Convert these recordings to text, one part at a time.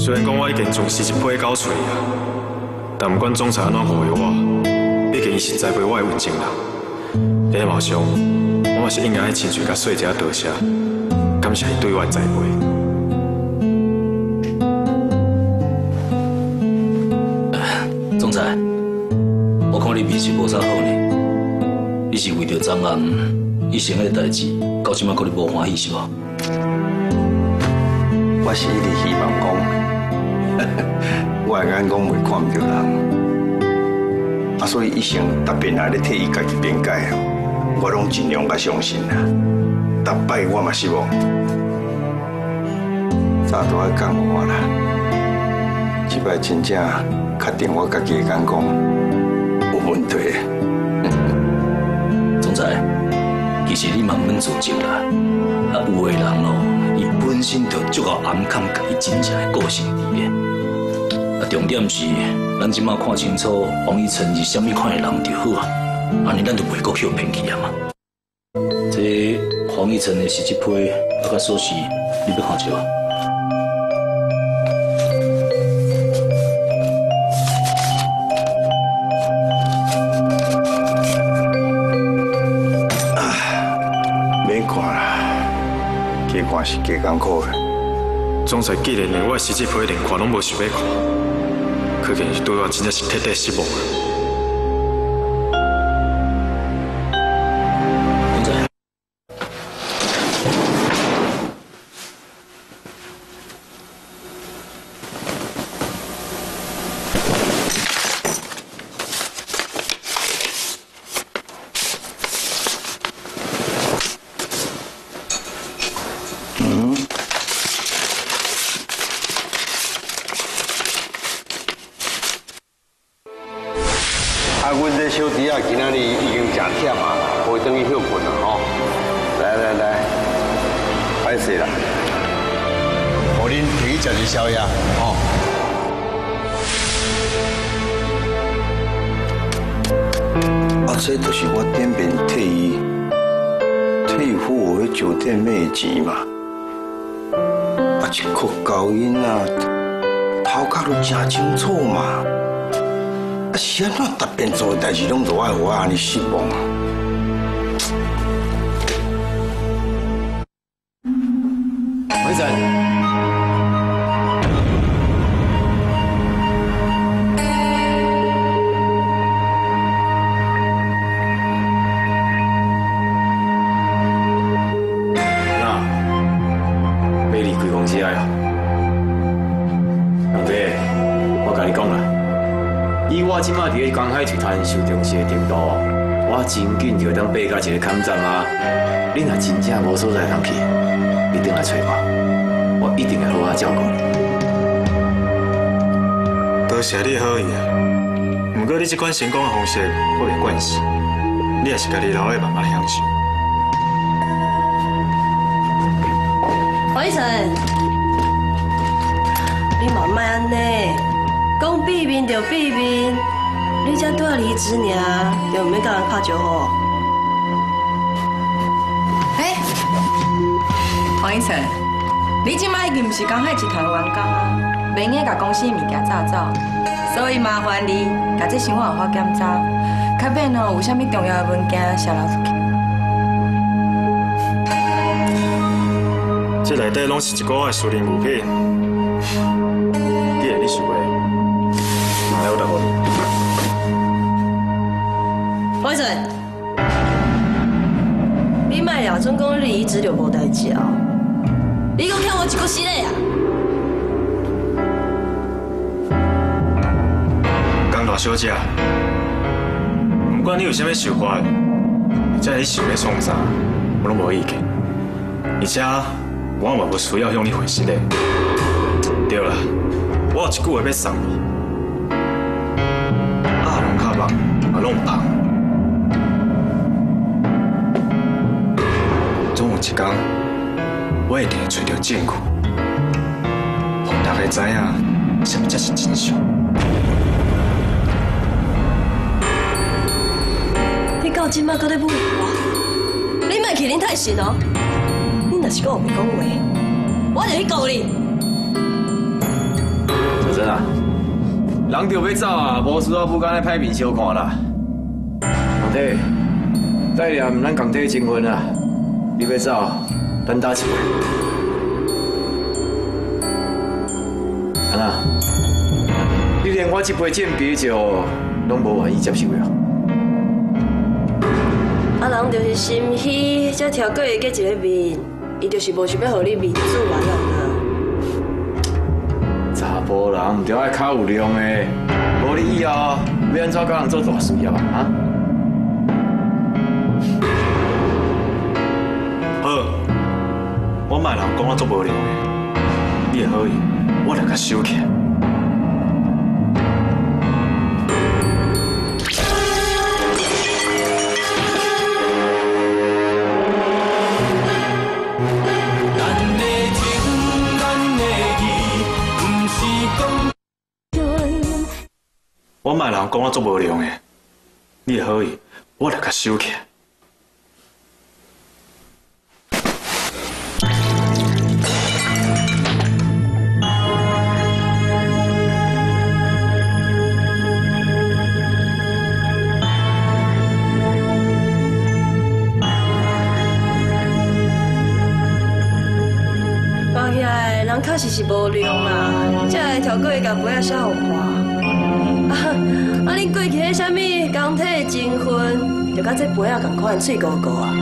雖然講我已經從是一批狗喙啊，但不管總裁按怎誤會我，畢竟伊是栽培我的恩情人。禮貌上，我嘛是應該愛親嘴共說一下多謝，感謝伊對我的栽培。總裁，我看你面色無啥好呢，你是為著昨暗醫生彼个代誌，到這擺閣咧無歡喜是無？我是一直希望講，我的眼光袂看毋著人，啊，所以醫生特別若咧替伊家己辯解，我攏盡量共相信啦。逐擺我嘛失望，早都愛講我啦。這擺真正確定我家己的眼光有問題。總裁，其實你嘛毋免自責啦，啊，有的人哦，伊本身就足夠暗藏家己真正的個性佇咧。啊，重點是，咱這馬看清楚黃一成是啥物款的人就好啊，按呢咱就袂閣去予騙去啊嘛。這黃一成的是這批，啊，佮鎖匙，你欲看著無？免看啦，加看是加艱苦的。總裁既然連我的失職批連看攏無想欲看，可見伊對我真正是徹底失望啊！總裁，啊，阮這小弟仔今仔日已經誠忝啊，予伊轉去歇睏啦吼。來來來，歹勢啦，予恁提去食一宵夜吼。啊，這就是我頂面替伊付予彼酒店買的錢嘛。啊，一哭交音啊，頭殼都誠清楚嘛。啊，是按怎特別做的代誌，攏都愛予我按呢失望啊！黃醫生，那欲離開公司啊？老爸，我共你講啦，以我這馬佇咧江海集團受重視的程度，我真緊就當爬到一个坎站啊！你若真正無所在通去，你轉來揣我，我一定會好好照顧你。多謝你的好意啊！毋過你這款成功的方式，我袂慣勢，你也是家己留來慢慢享受。黃一成，你嘛莫按呢，講變面就變面，你才拄仔離職爾，就毋免佮人拍招呼。欸，黃一成，你這擺已經毋是江海集團的員工啊，袂用共公司物件炸走，所以麻煩你共這生活好好檢查，較免哦有啥物重要的文件洩漏出去。這內底攏是一寡的私人物品，既然你想欲，拿來我來予你。黃一成，你莫假裝講你離職就無代誌啊！你閣欠我一句失禮啊！江大小姐，不管你有啥物想法，或者你想欲創啥，我攏無意見。而且我嘛無需要向你回失禮。對啦，我有一句話欲送你：鴨籠較目，嘛攏有芳。總有一天，我一定會揣著證據，予大家知影啥物才是真相。你到這擺閣咧侮辱我？你莫欺恁太神哦！你若是閣有白講話，我就去告你。啊，人就欲走啊，無需要不干咧歹面相看啦。王体，代念咱共體情分啊，你欲走，咱打一杯。安那？你連我這杯餞別酒攏無願意接受呀？啊，人就是心虛，才跳過伊結一個面，伊就是無想欲予你面子啊，啦。查埔人毋著愛較有量的，無你以後欲按怎佮人做大事業啊？啊？好，我莫人講我足無量的，你的好意我來共收起來。我莫人講我足無量的，你的好意我來共收起來。看起來人確實是無量啦，才會跳過伊共杯仔寫予看。啊！恁過去彼啥物工體情分，就佮這杯仔仝款，喙糊糊啊！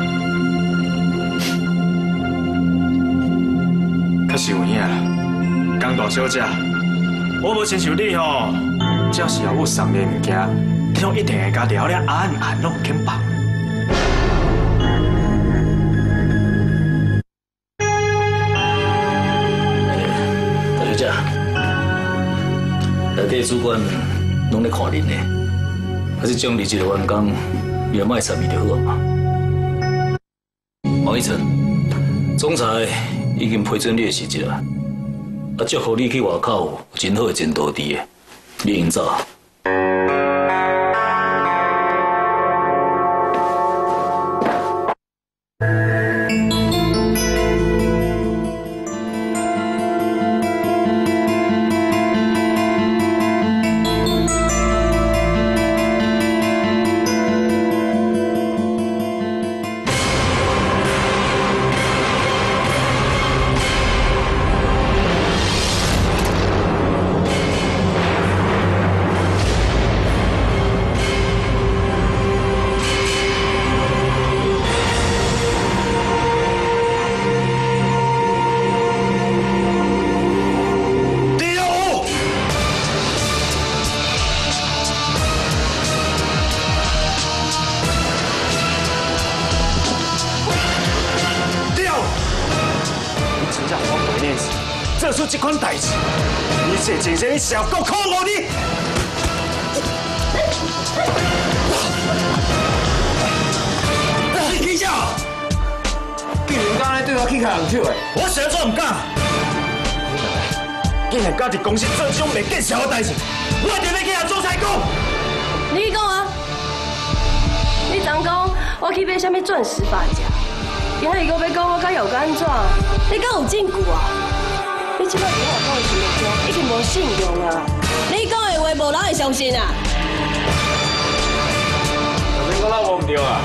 確實有影啦，江大小姐，我無親像你吼，只要是有送你的物件，你攏一定會共掠了按按攏毋肯放。大小姐，內底主管攏咧看恁呢，啊，這種離職的員工，你也莫參與就好啊嘛。王一成，總裁已經批准你的辭職啊，啊，祝福你去外口有真好的前途佇的，你會用走。做出這款代誌，你這真正你是夠可惡你！你起笑？竟然敢按呢對我起跤人手的，我是按怎毋敢？你竟然敢佇公司做這種袂見笑的代誌，我一定欲去共總裁講。你講啊！你昨講我去買啥物鑽石髮夾，今仔日閣欲講我佮有安怎？你敢有證據啊？你這擺佇我講的心目中已經無信用啊！你講的話無人會相信啊！你講得無毋對啊！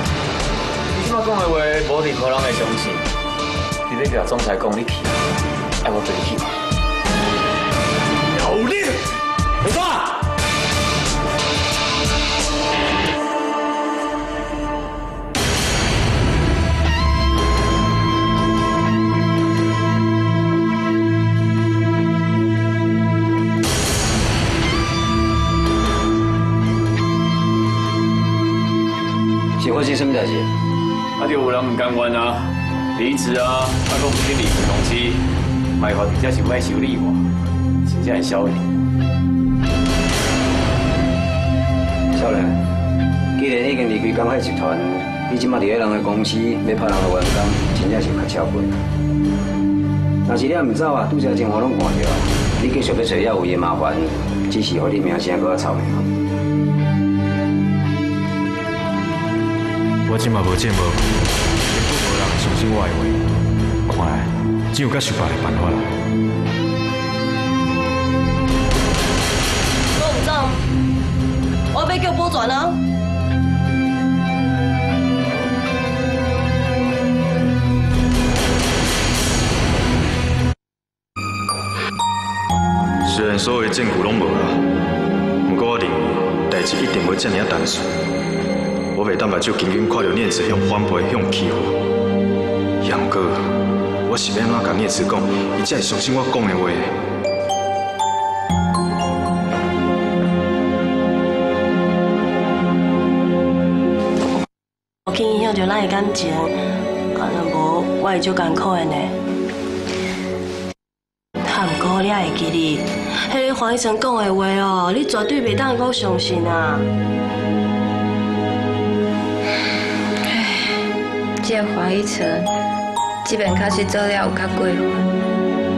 你這擺講的話，無任何人會相信。你欲共總裁講你去，愛我陪你去無？有你，你講。是發生什麼代誌？啊，就有人毋甘願啊，離職啊，啊，閣毋肯離開公司，賣予直接想欲修理我，真正會痟的。少年，既然已經離開江海集團，你這馬佇咧人的公司欲拍人的員工，真正是較超過。若是你猶毋走啊，拄才情我攏看著啊，你繼續欲揣葉有的麻煩，只是予你名聲閣較臭。我這馬無證無據，根本無人會相信我的話。看來只有佮想別个辦法啦。欲叫保全啊！虽然所有的证据拢无啊，不过我认为代志一定无遮尔单纯。我袂当目睭紧紧看著念慈向反背、向欺负。也毋过，我是欲按怎共念慈讲，伊才会相信我讲的话？无去影响著咱的感情，啊，若无，我会足艰苦的呢。啊，毋过你也会记得，彼个黄医生讲的话哦，你绝对袂当阁相信啊！唉，这个黄一成，这边确实做了有较过分，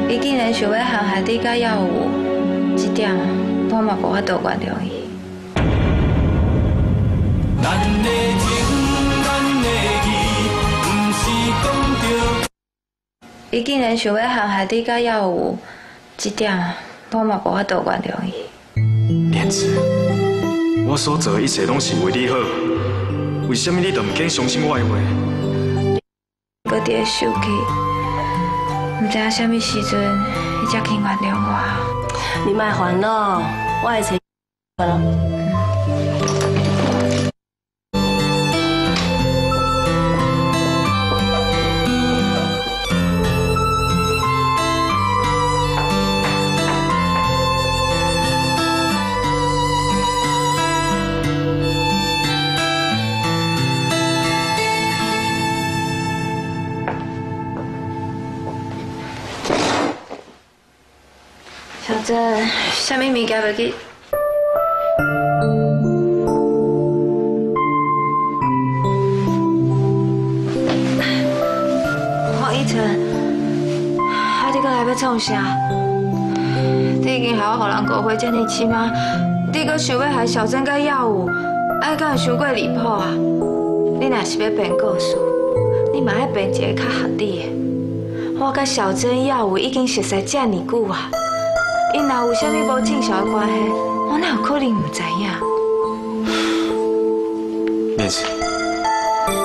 伊竟然想欲陷害你佮耀武，这点我嘛无法度原谅伊。伊竟然想欲陷害你佮耀武，这点我嘛无法度原谅伊。念慈，我所做的一切拢是为你好，为什么你就毋肯相信我的话？阁伫咧受气，毋知影啥物时阵伊才肯原谅我。你莫烦恼，我会揣啦。小珍，啥物物件袂记？黄一晨，啊，你阁来欲创啥？你已经害我予人误会这尔深啊！你阁想欲害小珍佮耀武，啊，敢会伤过离谱啊？你若是欲编故事，你嘛爱编一个较合理的。我佮小珍、耀武已经熟似遮尔久啊！𪜶若有啥物无正常的关系，我哪有可能毋知影？念慈，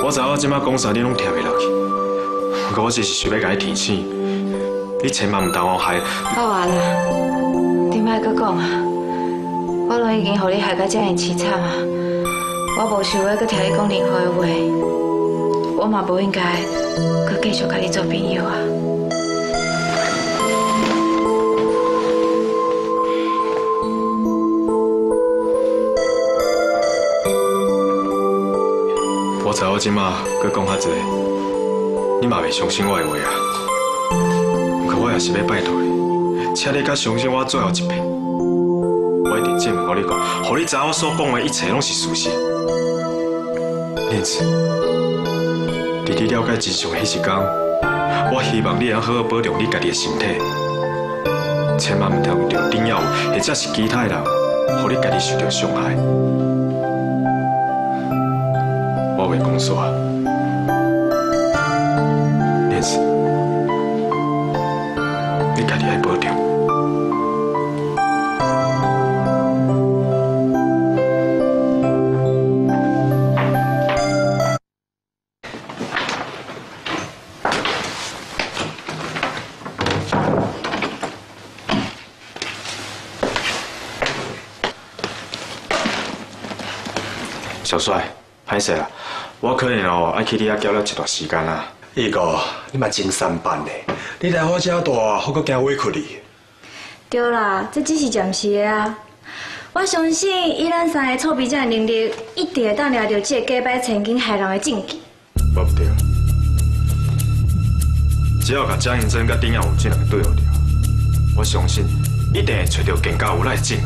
我知我这摆讲啥你拢听袂落去，不过我只是想欲共你提醒，你千万毋通予害。好啊啦，你莫阁讲啊，我拢已经予你害到遮尔凄惨啊，我无想欲阁听你讲任何的话，我嘛无应该阁继续佮你做朋友啊。我知我这马阁讲较济，你嘛袂相信我的话啊。不过我也是欲拜托你，请你阁相信我最后一遍。我一定证明予你看，予你知我所讲的一切拢是事实。念慈，伫你了解真相的彼一天，我希望你会好好保重你家己的身体，千万毋通为著丁耀或者是其他的人，予你家己受著伤害。我话讲煞，念慈，你家己爱保重。小帅，歹势啦。我可能哦爱去你遐交了一段时间啊。一哥，你嘛真三办呢！你来我遮住，我阁惊委屈你。对啦，这只是暂时的啊。我相信以咱三个臭皮匠的能力，一定会当掠著这个假摆千金害人的证据。无毋对，只要共江银珍佮丁耀武这两个对付著，我相信一定会揣著更加有力的证据。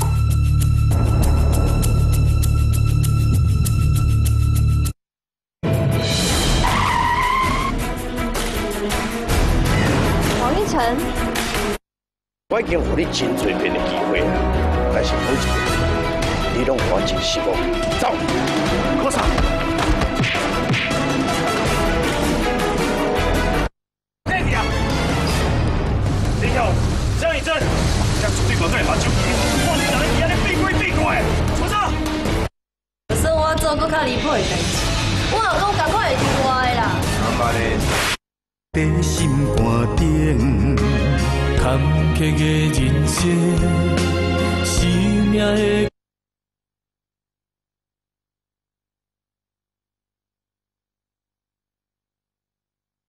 我已经予你真济遍的机会啊，但是每一遍你拢予我真失望。走，可啥？这条，这条，张以真，这绝对无对目睭，我是人伫遐咧变鬼变怪，出手！較離譜的代誌。我阿公仝款會聽我的啦。在心肝頂，坎坷的人生，生命的